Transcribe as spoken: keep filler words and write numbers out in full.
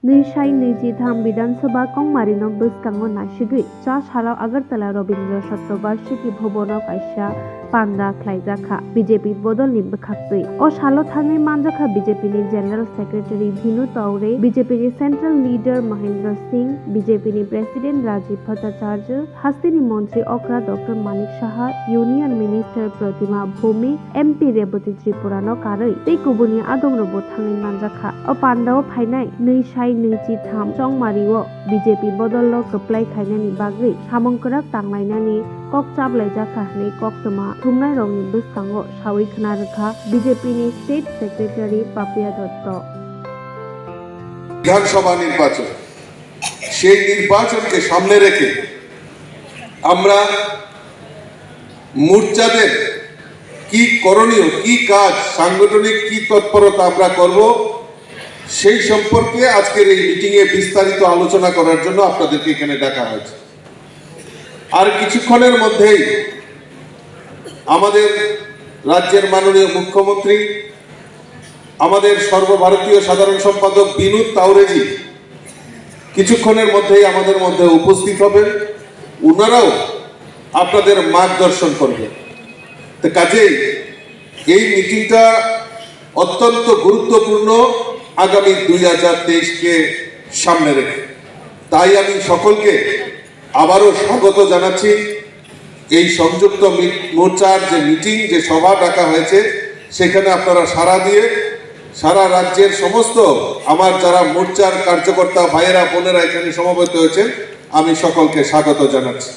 Nwi sai nwi chi tham Bidhan Sabha kongmarino bwskango nasigwi cha salo Agartala Rabindra Satya Varshiki Bhabono kaisa panda khlaijakha B J P bodolni bwkhaktwi. O salo thangwi manjakha B J P ni General Secretary Binu Taure, B J P ni Central Leader Mahendra Singh, B J P ni President Rajiv Bhattacharya, hasteni montri okra Doctor Manik Saha, Union Minister Pratima Bhowmik, M P Rebati Tripura no karwi tei kubuni adongrokbo thangwi manjakha. O pandao phainai nwi sai nwi chi tham chongmario B J P bodolno kwplai khainani bagwi samung kwrak tanglainani kok chaplaijakha hwnwi koktwma thumnairokni bwskango sawi khna rwkha B J P ni State Secretary Papiya Dotto. বিধানসভা নির্বাচন, সেই নির্বাচনকে সামনে রেখে আমরা মোর্চাদের কি করণীয়, কি কাজ, সাংগঠনিক কি তৎপরতা আমরা করব, সেই সম্পর্কে আজকের এই মিটিংয়ে বিস্তারিত আলোচনা করার জন্য আপনাদেরকে এখানে ডাকা হয়েছে। আর কিছুক্ষণের মধ্যেই আমাদের রাজ্যের মাননীয় মুখ্যমন্ত্রী, আমাদের সর্বভারতীয় সাধারণ সম্পাদক বিনোদ তাওরেজি কিছুক্ষণের মধ্যেই আমাদের মধ্যে উপস্থিত হবেন। ওনারাও আপনাদের মার্গদর্শন করবেন। তো কাজেই এই মিটিংটা অত্যন্ত গুরুত্বপূর্ণ আগামী দুই হাজার তেইশকে সামনে রেখে। তাই আমি সকলকে আবারও স্বাগত জানাচ্ছি। এই সংযুক্ত মি- মোর্চার যে মিটিং, যে সভা ডাকা হয়েছে, সেখানে আপনারা সাড়া দিয়ে সারা রাজ্যের সমস্ত আমার যারা মোর্চার কার্যকর্তা ভাইয়েরা বোনেরা এখানে সমবেত হয়েছেন, আমি সকলকে স্বাগত জানাচ্ছি।